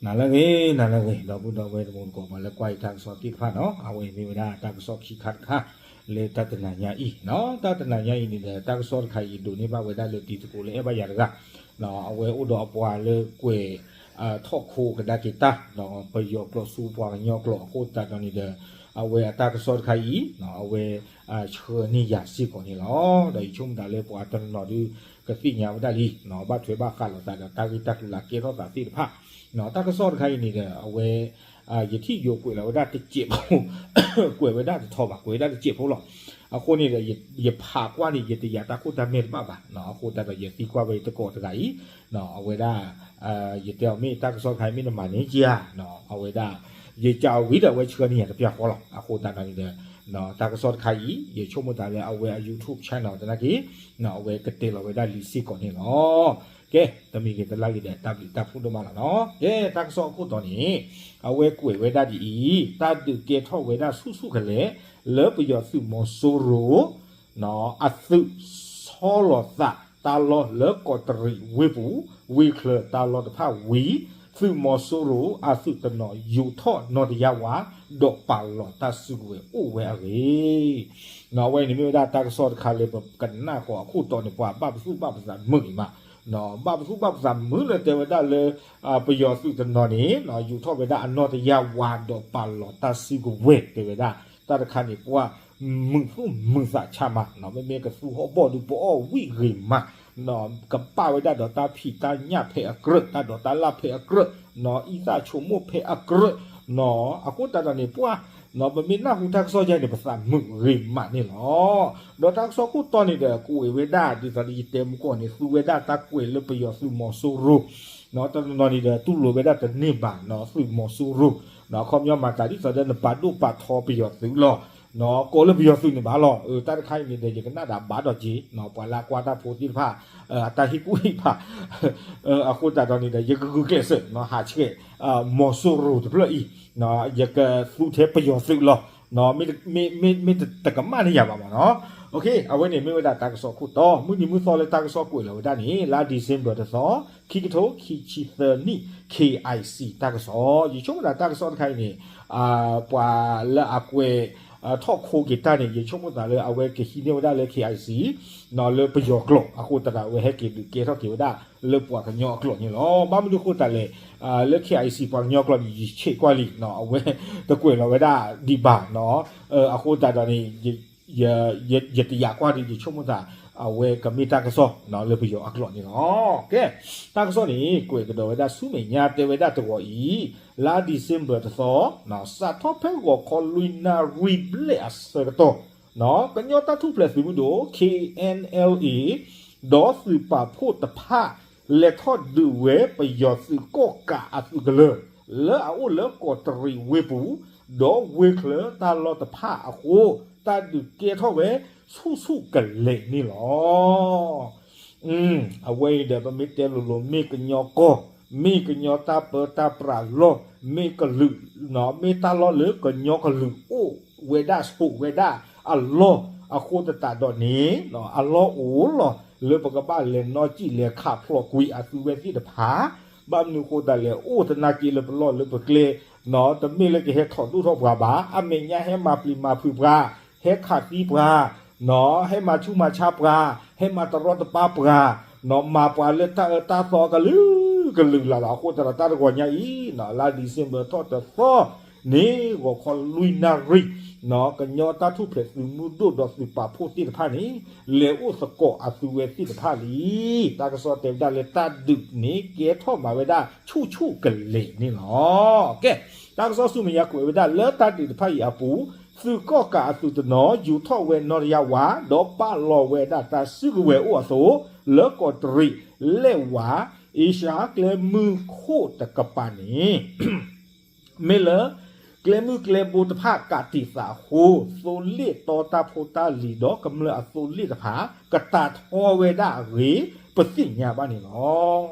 နၤလၢအဂ့ၤ နၤလၢအဂ့ၤ ဒီပုၢ်ဒီဝဲၢ်တံၤသကိး ပှၤလၢကွၢ်ယတၢ်ကစီၣ်သ့ၣ်တဖၣ်နီၤ, အဝဲမ့ၢ်ဝဲဒၣ်တၢ်ကစီၣ်ခံခါတခါ လၢတၢ်တနၤညါအံၤနီၤ, တၢ်တနၤညါအံၤန့ၣ်ဒီး တၢ်ကစီၣ်တခါအံၤ ဒိးန့ၢ်ဘၣ်ဝဲဒၣ်လၢတံၤသကိးလၢအဲၣ်ဘၣ်ယၤတဂၤ အဝဲအိၣ်ဒီးအပှၤလၢကွဲး ထီၣ်ခိကဒါက့ၤတၢ် ပယီၤကျိာ်ဆူပှၤကညီကျိာ်အဃိသတးဒီးန့ၣ်ဒီး အဝဲအတၢ်ကစီၣ်တခါအံၤ အဝဲ ဆှၢန့ၢ်ယၤစ့ၢ်ကီးန့ၣ်လီၤ. ဒီးယဆိကမိၣ်သးလၢပှၤတနီၤနီၤဒုး ကသ့ၣ်ညါဝဲဒၣ်လံ ဘၣ်ထွဲဘၣ်ဃးလိာ်သးဒီးတၢ်ဂ့ၢ်တၢ်ကျိၤလၢအကဲထီၣ်သးသ့ၣ်တဖၣ် တၢ်ကစီၣ်တခါအံၤန့ၣ်ဒီး အဝဲ ယထံၣ်ယိၤကွဲးလီၤဝဲဒၣ်တစဲးဖိ ကွဲးဝဲဒၣ်တထီဘၣ် ကွဲးဝဲဒၣ်တစဲးဖိလီၤ. အဃိန့ၣ်ဒီး ယဖးကွၢ်န့ၣ် ယတယာ်တၢ်ခိၣ်တၢ်မဲာ်တဘၣ်ဘၣ် အဃိသတးဒီး ယသံကွၢ်ဝဲယတကိးတဂၤအံၤ အဝဲဒၣ် ယတဲအီၤမ့ၢ်တၢ်ကစီၣ်တခါအံၤမ့ၢ်နမၤန့ၢ်ဧါ အဝဲဒၣ် ယကးဝံၤဒီးအဝဲဆှၢန့ၢ်ယၤတပျၢ်ဃီလီၤ. အဃိသတးဒီးန့ၣ်ဒီး တၢ်ကစီၣ်တခါအံၤ ယဆိကမိၣ်သးလၢအဝဲအ YouTube channel သနာ်က့ အဝဲကတဲလီၤဝဲဒၣ်လံစ့ၢ်ကီးန့ၣ်လီၤ. ကဲ တမံၤဂ့ၤတလါဂ့ၤဒီး တၢ်ဘျုးတၢ်ဖှိၣ်ဒိၣ်မးလီၤနီၤ. ကဲ တၢ်ကစီၣ်အခိၣ်တီန့ၣ် အဝဲကွဲးဝဲဒၣ်ဒ်အံၤ တၢ်ဒုးကဲထီၣ်ဝဲဒၣ်ဆူၣ်ဆူၣ်ကလဲာ် လၢပယီၤသုးမီၤစိရိၤ အသုးဆီလီၤသးတၢ်လီၢ်လၢကီးတရံးဝ့ၢ်ပူၤ ဝ့ၢ်ချၢတၢ်လီၢ်တဖၣ်ဝံၤ သုးမီၤစိရိၤအသုးတနီၤယူာ်ထီၣ်နီတယါဝၤ ဒီးပာ်လီၤတၢ်စုကဝဲၤအိၣ်ဝဲအဂ့ၢ် အဝဲအံၤန့ၣ်မ့ၢ်ဝဲဒၣ်တၢ်ကစီၣ်တခါလၢပကနၣ်ဃီၤအခိၣ်တီန့ၣ် ပှၤဘၣ်ပသူၣ်ဘၣ်ပသးမုာ်ဂ့ၤမး, ဘၣ်ပသူၣ်ဘၣ်ပသးမုာ်လၢတဲဝဲဒၣ်လၢ ပယီၤသုးတနီၤန့ၣ် ယူာ်ထီၣ်ဝဲဒၣ်အနီၢ်တယၢ်ဝါဒီးပာ်လီၤတၢ်စုကဝဲၤတဲဝဲဒၣ် တၢ်တခါန့ၣ် ပှၤမုာ်သူၣ်မုာ်သးဆါမး, မ့မ့ၢ်ကသူဟီၣ်ဘီၣ်ဒုးပအီၣ်ဝံၣ်ဂ့ၤမး ကပာ်ဝဲဒၣ်ဒီးတၢ်ဖံးတၢ်ညၣ်ဖဲအကြၢး, တၢ်ဒိးတၢ်လၢ်ဖဲအကြၢး, အံသၣ်ဆိကမိၣ်ဖဲအကြၢး, အဃိသတးဒီးန့ၣ် ပှၤ ပမ့ၢ်နၢ်ဟူတၢ်ကစီၣ်ယါန့ၣ် ပသးမုာ်ဂ့ၤမးန့ၣ်လီၤ. ဒီးတၢ်ကစီၣ်ခိၣ်တီန့ၣ်ဒီး ကွဲးဝဲဒၣ် ဒ်သိးဒီးယတဲမုၢ်ကီၢ်န့ၣ် သူဝဲဒၣ်တၢ်ကွဲးလၢပယီၤသုးမီၤစိရိၤ တနီၤနီၤန့ၣ်ဒီး တူၢ်လိာ်ဝဲဒၣ်တန့ၢ်ဘၣ် သုးမီၤစိရိၤ အခီပညီမၤသးဒ်သိးဒီးနပာ်ဒိၣ်ပာ်ထီပယီၤသုးလီၤ ကိးလၢပယီၤသုးန့ၣ်ဘၣ်လီၤ. တၢ်တခါအံၤန့ၣ်ဒီး ယကနၣ်ဒၣ်ဘၣ်ဒီးက့ၤ ပှၤလၢအကွၢ်တၢ်ဖိသ့ၣ်တဖၣ် အတၢ်ဟ့ၣ်ကူၣ်ဟ့ၣ်ဖး အဃိသတးဒီးန့ၣ်ဒီး ယကဂုာ်ကျဲးစၢး ဟးဆှဲး မီၤစိရိၤတဖျၢၣ်အံၤ ယကသူထဲပယီၤသုးလီၤ. မ့ၢ်တကမၣ်န့ၢ်ယၤဘၣ်မးနီၤ. အဝဲန့ၣ်မ့ၢ်ဝဲဒၣ်တၢ်ကစီၣ်ခိၣ်တီ မုၢ်နံၤမုၢ်သီလၢတၢ်ကစီၣ်ကွဲးလီၤဝဲဒၣ်န့ၣ် လါ December တသီ ခံကထိခံဆံသၢနံၣ် KIC တၢ်ကစီၣ် ယဆိကမိၣ်သးတၢ်ကစီၣ်တခါအံၤန့ၣ် ပှၤလၢအကွဲး ထီၣ်ခိက့ၤတၢ်န့ၣ် ယဆိကမိၣ်သးလၢအဝဲကဟံးန့ၢ်ဝဲဒၣ်လၢ KIC လၢပယီၤကျိာ် အဃိသတးဒီးအဝဲဟဲက့ၤဒုးကဲထီၣ်က့ၤဝဲဒၣ်လၢပှၤကညီအကျိာ်န့ၣ်လီၤ. ဘၣ်မနုၤအဃိသတးလဲၣ် လၢ KIC ပှၤကညီအကျိာ်န့ၣ် ယဆဲးကွၢ်လံ အဝဲတကွဲးလီၤဝဲဒၣ်ဒံးဘၣ်နီၤ. အဃိသတးဒီးန့ၣ် ယတယာ်ကွၢ်ဒံး ယဆိကမိၣ်သး အဝဲကမ့ၢ်တၢ်ကစီၣ်လၢပယီၤအကျိာ်န့ၣ်လီၤ. ကဲ တၢ်ကစီၣ်န့ၣ် ကွဲးကဒီးဝဲဒၣ်ဆူမဲာ်ညါတဲဝဲဒၣ်တဂီၤအံၤ လါ December တသီ စးထီၣ်ဖဲဂီၤခီလွံၢ်နၣ်ရံၣ်ဘျဲၣ်အဆၢကတီၢ် ကညီတၢ်ထူၣ်ဖျဲးသုးမုၢ်ဒိၣ် K N L A ဒီးသုးပာ်ဖှိၣ်တဖၣ် လဲၤထီၣ်ဒုးဝဲပယီၤသုးကီၣ်ကးအသုးကလၢၤ လၢအအိၣ်လၢကီးတရံးဝ့ၢ်ပူၤ ဒီးဝ့ၢ်ချၢတၢ်လီၢ်တဖၣ်အဃိ တၢ်ဒုးကဲထီၣ်ဝဲဆူၣ်ဆူၣ်ကလဲာ်န့ၣ်လီၤ. အဝဲအံၤဒီး ပမ့ၢ်တဲလိၤလိၤ မ့ၢ်ကညီကီၢ် မ့ၢ်ကညီတၢ်ပၢတၢ်ပြးလီၢ် မ့ၢ်ကလုာ် မ့ၢ်တၢ်လီၢ်လၢကညီကလုာ်အိၣ်ဝဲဒၣ်ဆိးဝဲဒၣ်အလီၢ် အဃိသတးဒီးန့ၣ် အလီၢ်အိၣ်လီၤ လၢပကဘၣ်လဲၤနီၣ်စံၣ်လဲၤခးဖျိးကွံာ်အသုဝဲသ့ၣ်တဖၣ် ဘၣ်မနုၤအဃိသတးလဲၣ် အိၣ်သနာ်က့လၢပလီၢ်လၢပကျဲ တမ့ၢ်လၢကဟဲထီၣ်ဒိၣ်ထီၣ်ပှၤဘၣ် အမဲာ်ညါဟဲမၤပျံၤမၤဖုးပှၤ ဟဲခးသံပှၤ ဟဲမၤဆူၣ်မၤဆါပှၤ ဟဲမၤတရီတပါပှၤ မၤပှၤလၢတၢ်အၢတၢ်သီကလုာ်ကလုာ်လၢ်လၢ် အဃိသတးဒီးတၢ်တဂီၤညါအံၤ လါ December ထီၣ်တသီန့ၣ် ဂီၤခီလွံၢ်နၣ်ရံၣ် ကညီတၢ်ထူၣ်ဖျဲးသုးမုၢ်ဒိၣ်ဒီးသုးပာ်ဖှိၣ်သ့ၣ်တဖၣ်န့ၣ် လဲၤအိၣ်သကိးအသုဝဲသ့ၣ်တဖၣ်လံ. တၢ်ကစီၣ်တဲဝဲဒၣ်လၢတၢ်ဒုးန့ၣ် ကဲထီၣ်မးဝဲဒၣ်ဆူၣ်ဆူၣ်ကလဲာ်န့ၣ်လီၤ. ကဲ တၢ်ကစီၣ်ဆူမဲာ်ညါကွဲးဝဲဒၣ်လၢတၢ်ဒုးတဖၣ်အံၤအပူၤ သုးကီၣ်ကးအသုးတနီၤ ယူၤထီၣ်ဝဲနီၢ်တယၢ်ဝါ ဒီးပာ်လီၤဝဲဒၣ်တၢ်စုကဝဲၤအိၣ်အသိး လၢကီးတရံး လဲၣ်ဝါ အ့ရှါကျဲမုၢ်ခိၣ်တကပၤန့ၣ် မ့ၢ်လၢ ကျဲမုၢ်ကျဲဘိတဖၣ်ကးတံာ်သးအဃိ သိလ့ၣ်တီတၢ်ဖိတၢ်လံၤဒီးကမျၢၢ်အသိလ့ၣ်တဖၣ် ကတၢ်ထီဝဲဒၣ်အဂ့ၢ် ပသ့ၣ်ညါဘၣ်န့ၣ်လီၤ.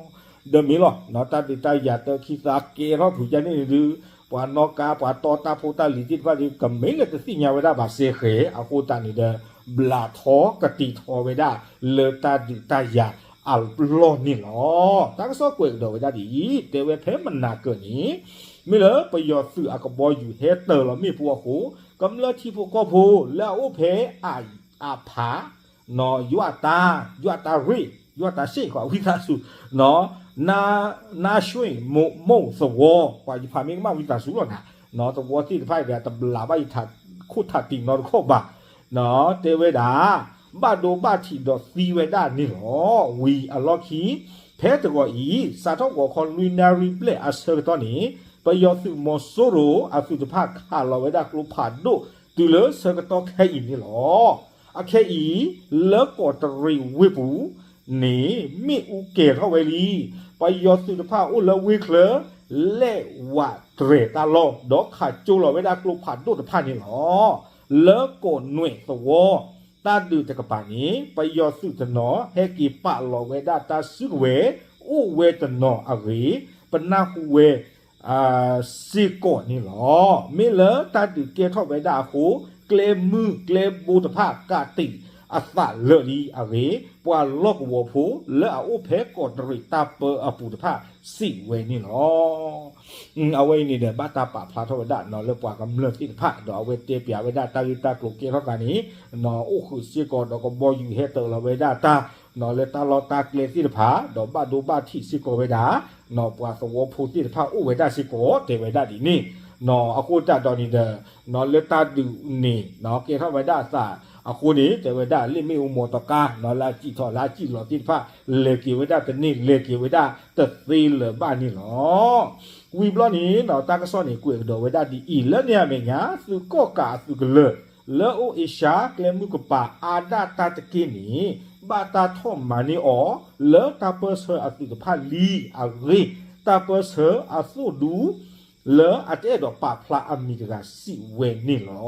ဒီးမ့ၢ်လီၤ တၢ်ဒုးတၢ်ယၤတၢ်ခံသၣ်ကဲထီၣ်ဖုးယါန့ၣ်ဒုး ပှၤနီၣ်ကါပှၤတီတၢ်ဖိတၢ်လံၤသ့ၣ်တဖၣ်ဒုး ကမ့ၢ်လၢတသ့ၣ်ညါဝဲဒၣ်ဘၣ်စဲဃဲၤ အဃိသတးန့ၣ်ဒီး ဘျးထီကတံာ်ထီဝဲဒၣ် လၢတၢ်ဒုးတၢ်ယၤ အလီၢ်န့ၣ်လီၤ. တၢ်ကစီၣ်ကွဲးကဒီးဝဲဒၣ်ဒ်အံၤ, တဲဝဲဖဲမနၤကၢၢ်န့ၣ် မ့ၢ်လၢပယီၤသုးအကဘီယူၤဟဲတၢၤလီၤမ့ၣ်ပိၢ်အဃိ ကမျၢၢ်ထံဖိကီၢ်ဖိလၢအအိၣ်ဖဲအဖး ယွၤတၢ်, ယွၤတၢ်ရ့ၣ်, ယွၤတၢ်ရှ့ၣ် ပှၤဝံသးစူၤ, နါ, နါရွှ့ၣ်မိၢ်မိၢ်သဝီ, ပှၤယဖးမ့ၢ်ကမၣ်ဝံသးစူၤလီၤနၤ, သဝီသ့ၣ်တဖၣ်အံၤဒီး တဘျးဘၣ်ယထးခိၣ်ထးတံးနီတခီၣ်ဘၣ်, တဲဝဲဒၣ် ဘၣ်ဒိဘၣ်ထံးဒီးသံဝဲဒၣ်န့ၣ်လီၤ. ဝံၤအလီၢ်ခံ ဖဲတဂီၤအံၤ စးထီၣ်ဂီၤခီလွံၢ်နၣ်ရံၣ်ဘျဲၣ်အဆၢကတီၢ်န့ၣ် ပယီၤသုးမီၤစိရိၤအသုးတဖၣ်ခးလီၤဝဲဒၣ်ကျိဖးဒိၣ် တုၤလၢဆၢကတီၢ်ခဲအံၤန့ၣ်လီၤ. အခဲအံၤ လၢကီးတရံးဝ့ၢ်ပူၤန့ၣ် မ့ၣ်အူကဲၤထီၣ်ဝဲလံ. ပယီၤသုးတဖၣ်အိၣ်လၢဝ့ၢ်ချၢ လဲၣ်ဝးတြဲၤတၢ်လီၢ် ဒီးခးကၠိလီၤဝဲဒၣ်ကျိဖးဒိၣ်တဖၣ်န့ၣ်လီၤ. လၢကီးနွဲၣ်သဝီ တၢ်ဒုးတကပၤန့ၣ် ပယီၤသုးတနီၤ ဟဲက့ၤပာ်လီၤဝဲဒၣ်တၢ်စုကဝဲၤ အိၣ်ဝဲတနီၤအဂ့ၢ် ပနၢ်ဟူဝဲ စ့ၢ်ကီးန့ၣ်လီၤ. မ့ၢ်လၢတၢ်ဒုးကဲထီၣ်ဝဲဒၣ်အဃိ ကျဲမုၢ်ကျဲဘိတဖၣ်ကးတံာ်အသးလၢာ်လံအဂ့ၢ် ပှၤလီၢ်ကဝီၤဖိလၢအအိၣ်ဖဲကီးတရံးတၢ်ပၢအပူၤတဖၣ်စံးဝဲန့ၣ်လီၤ. အဝဲအံၤန့ၣ်ဒီး ဘၣ်တၢ်ပာ်ဖျါထီၣ်ဝဲဒၣ်လၢပှၤကမျၢၢ်သ့ၣ်တဖၣ် ဒီးအဝဲတဲပျးဝဲဒၣ်တၢ်ဂ့ၢ်တၢ်ကျိၤကဲထီၣ်သးန့ၣ် အိၣ်ဃုာ်စ့ၢ်ကီးဒီးကဘီယူၤဟဲတၢၤလီၤဝဲဒၣ်တၢ် လၢတၢ်လီၢ်တၢ်ကျဲသ့ၣ်တဖၣ် ဒီးဘၣ်ဒိဘၣ်ထံးစ့ၢ်ကီးဝဲဒၣ် ပှၤသဝီဖိသ့ၣ်တဖၣ်အိၣ်ဝဲဒၣ်စ့ၢ်ကီး တဲဝဲဒၣ်ဒ်န့ၣ် အဃိသတးဒီးန့ၣ်ဒီး လၢတၢ်ဒုးန့ၣ် ကဲထီၣ်ဝဲဒၣ်အသးအဃိန့ၣ် တဲဝဲဒၣ်လၢမ့ၣ်အူမီၢ်တကါ လၢအစံၣ်ထီၣ်လၢအစံၣ်လီၤသ့ၣ်တဖၣ် လဲၤက့ၤဝဲဒၣ်တန့ၢ် လဲၤက့ၤဝဲဒၣ်တသ့လၢၤဘၣ်န့ၣ်လီၤ. ဝံၤဘျီန့ၣ် တၢ်ကစီၣ်န့ၣ် ကွဲးကဒီးဝဲဒၣ်ဒ်အံၤ လၢန့ၣ်အမဲာ်ညါ သုးကီၣ်ကးအသုးကလၢၤ လၢအိၣ်အ့ရှါကျဲမုၢ်ကပၤအါဒၣ်တၢ်တက့ၢ်န့ၣ် ဘၣ်တၢ်ထီၣ်မၤန့ၢ်အီၤ လၢတၢ်ပၢဆှၢအသုးတဖၣ်လံအဂ့ၢ် တၢ်ပၢဆှၢအသိၣ်ဒူ လၢအတအဲၣ်ဒိးပာ်ဖျါအမံၤတဂၤစံးဝဲန့ၣ်လီ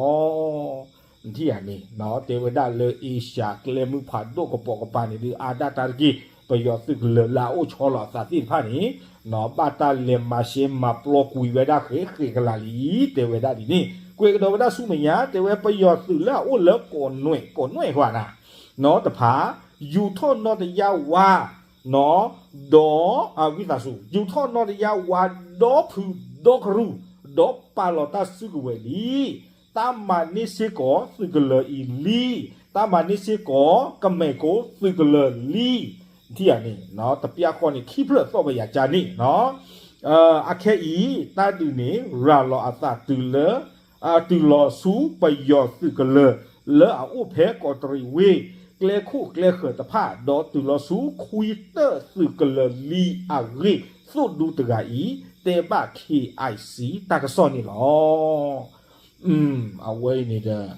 ၤ. ထံၣ်ဧါန့ၣ် တဲဝဲဒၣ်လၢအ့ရှါကျဲမုၢ်ဖးဒိၣ်ကပိာ်ကပၤန့ၣ်ဒုး အါဒၣ်တၢ်တက့ၢ် ပယီၤသုးကလၢၤလၢအအိၣ်ဆီလီၤအသးသ့ၣ်တဖၣ်န့ၣ် ဘၣ်တၢ်လဲၤမၤရှဲမၤပျီကွံာ်ဝဲဒၣ်ဃဲးဃဲးကလးလံ တဲဝဲဒၣ်ဒ်န့ၣ် ကွဲးကဒီးဝဲဒၣ်ဆူမဲာ်ညါ တဲဝဲပယီၤသုးလၢအအိၣ်လၢကီးနွဲၣ် ကီးနွဲၣ်ဟါနၤ တဖၣ် ယူာ်ထီၣ်နီၣ်တယၢ်ဝါ ဒီး ဝံသးစူၤ ယူာ်ထီၣ်နီၣ်တယၢ်ဝါ ဒီဖုဒီကရူၢ် ဒီးပာ်လီၤတၢ်စုကဝဲၤလံ. တၢ်မၤန့ၢ်စ့ၢ်ကီးသုးကလၢၤအံၤလံ. တၢ်မၤန့ၢ်စ့ၢ်ကီး ကမဲာ်ကိသုးကလၢၤလံ. ထံၣ်ဧါန့ၣ် တပျၢ်ဃီန့ၣ် ခံဖျၢၣ်သီၣ်ဘၣ်ယၤကန့ၣ် အခဲအံၤ တၢ်ဒုးန့ၣ် ရၤလီၤအသးတုၤလၢ တုၤလီၤဆူပယီၤသုးကလၢၤ လၢအအိၣ်ဖဲကီးတရံးဝ့ၢ် ကျဲခိၣ်ကျဲဃၢၤတဖၣ် ဒီးတုၤလီၤဆူခွံတၢၣ်သုးကလၢၤလံအဂ့ၢ် သိၣ်ဒူတဂၤအံၤ တဲဘၣ် KIC တၢ်ကစီၣ်န့ၣ်လီၤ. အဝဲအံၤန့ၣ်ဒီး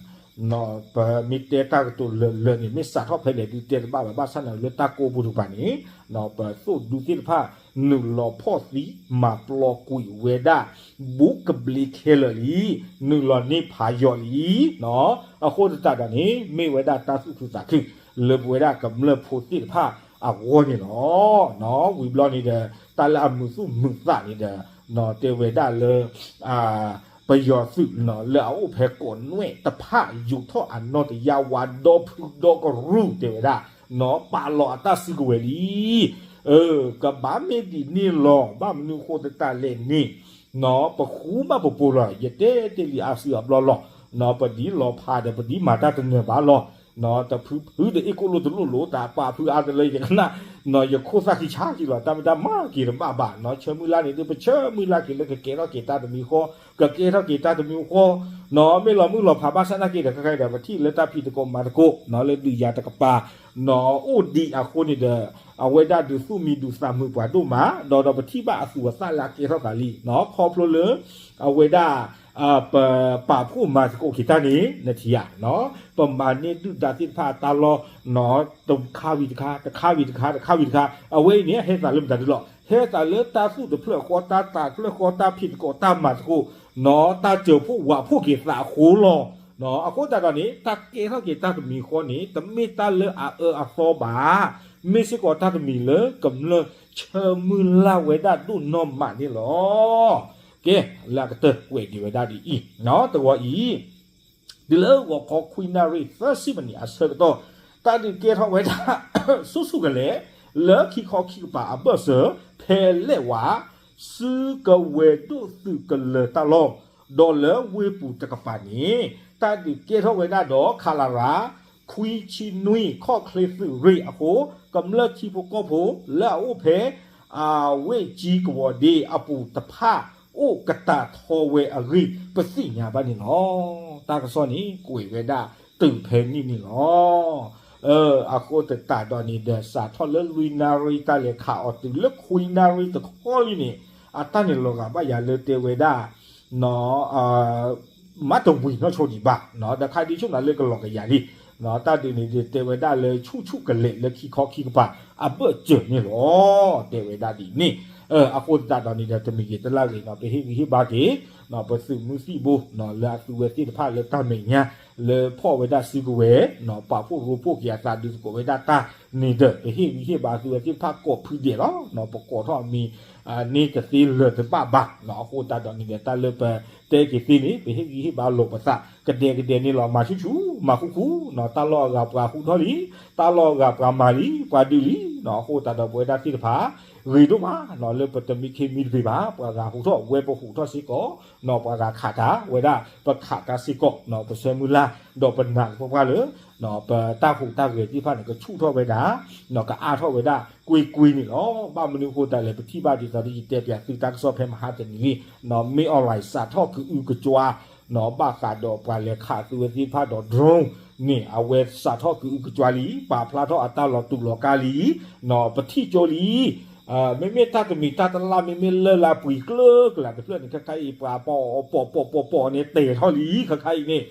ပမ့ၢ်တဲတၢ်ကတိၤလၢာ်လၢာ်န့ၣ် မ့ၢ်စးထီၣ်ဖဲလဲၣ်ဒုးတဲတဘၣ်ဘၣ် ဘၣ်ဆၣ်န့ၣ်လၢတၢ်ကိးပူၤတကပၤန့ၣ် ပသိၣ်ဒူသ့ၣ်တဖၣ် နုာ်လီၤဖီၣ်သံ မၤပျီကွံာ်ဝဲဒၣ် ဘူးကဘျံးခဲလၢာ်လံ, နုာ်လီၤန့ၢ်ဖးယိာ်လံ. အဃိသတးဒီးန့ၣ် မ့ၢ်ဝဲဒၣ်တၢ်သူၣ်ခုသးခု လၢပဝဲဒၣ်ကမျၢၢ်ဖိသ့ၣ်တဖၣ်အဂီၢ်န့ၣ်လီၤ. ဝံၤဘျီန့ၣ်ဒီး တၢ်လၢအမုာ်သူၣ်မုာ်သးန့ၣ်ဒီး တဲဝဲဒၣ်လၢ ပယီၤသုးလၢအအိၣ်ဖဲကီးနွဲၣ်တဖၣ် ယူာ်ထီၣ်အနီၣ်တယၢ်ဝါ ဒီဖုဒီကရူၢ် တဲဝဲဒၣ် ပာ်လီၤအတၢ်စုကဝဲၤလံ. ကဘၣ်မ့ၢ်ဒ်န့ၣ်လီၤ. ဘၣ်မနုၤအဃိသတးလဲၣ်န့ၣ် ပဃူဘၣ်ပပိာ်လီၤ. ယတဲတ့ၢ်လံအါစုအါဘျီလီၤ. ပဒ်လီၤဖးဒီး ပဒ်မၤတၢ်တနၢၤဘၣ်လီၤ. တဖုဖုဒီး အ့ၣ်ကိၣ်လိၣ်တလိၣ်လိၤ တၢ်ပာ်ဖုအါတလၢ ယကနၣ် ယခိၣ်သၣ်ခံဆါက့ၤလီၤ. တၢ်မ့ၢ်တၢ်မၤက့ၤတဘၣ်ဘၣ်. ဆၢမုၢ်လၢ်န့ၣ်ဒုး ပဆၢမုၢ်လၢ်က့ၤလၢကကဲထီၣ်က့ၤတၢ်တမံၤဃီ, ကကဲထီၣ်က့ၤတၢ်တမံၤဃီ, မ့ၢ်လီၤမုၢ်လီၤဖးဘၣ်ဆၣ်နာ်က့ၤဒီး ခဲခါဒီး ပထံၣ်လၢတၢ်ဖံးသကိးမၤသကိး လၢဒုးယၤတကပၤ အိၣ်ဒံးအဃိန့ၣ်ဒီး အဝဲဒၣ်ဒုးသူၣ်မံဒုးသးမုာ်ပှၤဒိၣ်မး, ဒီးဒီးပထံၣ်ဘၣ်အသူၣ်အသးလၢအကဲထီၣ်သးလံ. ခီဖျိလၢ အဝဲဒၣ် ပပာ်ဖှိၣ်မၤသကိးက့ၤတၢ်န့ၣ် နထံၣ်ဧါ, ပမၤန့ၢ်ဒုၣ်ဒါသ့ၣ်တဖၣ်အတၢ်လီၢ် တခါဝံၤတခါ တခါဝံၤတခါ တခါဝံၤတခါ အဝဲအံၤန့ၣ် ဟဲသးလၢမတၤဒုလီၤ. ဟဲသးလၢတၢ်သူၣ်တဖျၢၣ်ဃီ တၢ်သးတဖျၢၣ်ဃီ တၢ်ဖံးသကိးတၢ်မၤသကိး တၢ်စၢၤဖှိၣ်ဝးဖှိၣ်က့ၤသးအဃိလီၤ. အဃိသတးဒီးန့ၣ် တၢ်ကဲထီၣ်က့ၤတၢ်တမံၤဃီန့ၣ် တမ့ၢ်တၢ်လၢအအၢအသီဘၣ်. မ့ၢ်စ့ၢ်ကီးတၢ်တမံၤလၢကမျၢၢ်ဆၢမုၢ်လၢ်ဝဲဒၣ်ဒိၣ်နီၢ်မးန့ၣ်လီၤ. ကဲ, လၢအကတၢၢ်ကွဲးက့ၤဝဲဒၣ်ဒ်အံၤ, တဂီၤအံၤ တုၤလၢဂီၤခီခွံနၣ်ရံၣ်သၢဆံမံးနံးအဆၢကတီၢ် တၢ်ဒုးကဲထီၣ်ဝဲဒၣ် ဆူၣ်ဆူၣ်ကလဲာ် လၢခံခီခံကပၤအဘၢၣ်စၢၤ ဖဲလဲၣ်ဝး စုကဝဲၤဒိၣ်သုးကလၢၤတၢ်လီၢ်, ဒီးလၢဝ့ၢ်ပူၤတကပၤန့ၣ် တၢ်ဒုးကဲထီၣ်ဝဲဒၣ်ဒီး ခလရ ခွံဆံနွံ ခီၣ်ချ့သုးရ့ၣ်အဃိ ကမျၢၢ်ထံဖိကီၢ်ဖိလၢအအိၣ်ဖဲ အဝ့ၢ်ကၠံကဝီၤဒ့အပူၤတဖၣ် အိၣ်ကတၢၢ်ထီဝဲအဂ့ၢ် ပသ့ၣ်ညါဘၣ်န့ၣ်လီၤ. တၢ်ကစီၣ်န့ၣ် ကွဲးဝဲဒၣ်တုၤဖဲန့ၣ်န့ၣ်လီၤ. အဃိသတးဒီးန့ၣ်ဒီး စးထီၣ်လၢလွံၢ်နၣ်ရံၣ် တၢ်လဲၤခးအီၤတုၤလၢခွံနၣ်ရံၣ်တခီလံန့ၣ် အတၢ်န့ၣ်လီၤဂာ်ဘၣ်ယၤလၢတဲဝဲဒၣ် မ့ၢ်တဝံၤနီၢ်ဆိဒံးဘၣ်, ဒီးခါဒ်ဆူၣ်နၤလၢကလီၤကယၤလံ, တၢ်ဒုးန့ၣ်ဒီးတဲဝဲဒၣ်လၢဆူၣ်ဆူၣ်ကလဲာ်လၢခံခီခံကပၤအဘၢၣ်စၢၤန့ၣ်လီၤ. တဲဝဲဒၣ်ဒ်န့ၣ်, အဃိသတးဒီးန့ၣ်ဒီး တမံၤဂ့ၤတလၢ်ဂ့ၤနီၤ ပဟ့ၣ်ဂံၢ်ဟ့ၣ်ဘါက့ၤ ပသုးမုၢ်သံၣ်ဘိ လၢအသုဝဲသ့ၣ်တဖၣ်လၢတၢ်မဲာ်ညါ လၢဖီၣ်ဝဲဒၣ်စုကဝဲၤ ပာ်ဖှိၣ်ရိဖှိၣ်က့ၤအသးဒုးသကိးဝဲဒၣ်တၢ်န့ၣ်ဒီး ပဟ့ၣ်ဂံၢ်ဟ့ၣ်ဘါသုဝဲသ့ၣ်တဖၣ်ကိးဖုဒဲးလီၤ. ပကိးထီၣ်အမံၤ န့ၢ်တသ့လၢၤတဘၣ်ဘၣ်, အဃိသတးဒီးန့ၣ်ဒီး တၢ်လၢပတဲက့ၤသ့န့ၣ် ပဟ့ၣ်ဂံၢ်ဟ့ၣ်ဘါလိာ်ပသး ကဒဲကဒဲန့ၣ်လီၤ. မၤဆူၣ်ဆူၣ် မၤဃူဃူ, တၢ်လီၢ်အဂၤပှၤဟူထီၣ်လံ, တၢ်လီၢ်အဂၤပှၤမၤလံ ပှၤဒုးလံ, အဃိသတးဒီးပဝဲဒၣ်သ့ၣ်တဖၣ် ဂ့ၤဒိၣ်မး လၢပတမံခ့မံတပ့ၤဘၣ်, ပှၤဂၤဟူထီၣ်ဝဲပဟူထီၣ်စ့ၢ်ကီး, ပှၤဂၤခးတၢ်ဝဲဒၣ် ပခးတၢ်စ့ၢ်ကီး, ပဆၢမုၢ်လၢ် ဒီးပနာ်သပှၢ်ပှၢ်လၢ ပတၢ်ဟူးတၢ်ဂဲၤသ့ၣ်တဖၣ်န့ၣ် ကဆူၣ်ထီၣ်ဝဲဒၣ်, ကအါထီၣ်ဝဲဒၣ်ကွ့ၢ်ကွ့ၢ်န့ၣ်လီၤ. ဘၣ်မနုၤအဃိသတးလဲၣ် ပထံၣ်ဘၣ်ဒ်သိးဒီးယတဲပၠးသုတၢ်ကစီၣ်ဖဲမဟါတနံၤလံ, မ့ၢ် online စးထီၣ်ကအုကစွါ ဘၣ်ဃးဒီးပှၤလဲၤခးသုဝဲသ့ၣ်တဖၣ်ဒီး drone န့ၣ် အဝဲစးထီၣ်ကအုကစွါလံ, ပာ်ဖျါထီၣ်အတၢ်လီၤတူာ်လီၤကာ်လံ, ပထံၣ်ကၠိလံ, မ့မ့ၢ်တၢ်တမံၤတၢ်တလၢ် မ့မ့ၢ်လၢလၢပှံၤကျၢကလးတဖျၢၣ်န့ၣ် ခဲခါအံၤ ပှၤပိာ်ပိာ်ပိာ်ပိာ်န့ၣ် တဲာ်ထီၣ်လံ, ခဲခါအံၤန့ၣ်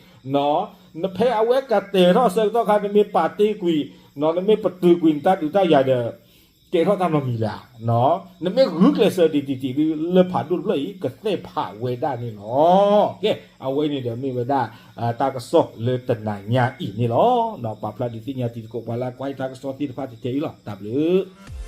နဖဲအဝဲကတဲာ်ထီၣ်ဆၢကတီၢ်ခါ နမ့ၢ်ပာ်တ့ၢ်ကွံာ်, နမ့ၢ်ပတုာ်ကွံာ်နတၢ်ဒုးတၢ်ယၤဒီး ကဲထီၣ်တၢ်နီတမံၤလၢၤဧါ, နမ့ၢ်ဂုာ်ကျဲးစၢးတံၢ်တံၢ်တံၢ်ဒုး လၢဖးဒိၣ်တဖျၢၣ်အံၤ ကသဲၣ်ဖးဝဲဒၣ်န့ၣ်လီၤ. ကဲ အဝဲန့ၣ်ဒီးမ့ၢ်ဝဲဒၣ် တၢ်ကစီၣ်လၢတနၤညါအံၤန့ၣ်လီၤ. ပာ်ဖျါဒုးသ့ၣ်ညါတံၤသကိးပှၤလၢအကွၢ်တၢ်ကစီၣ်သ့ၣ်တဖၣ်တကဲအံၤလီၤ. တၢ်ဘျုး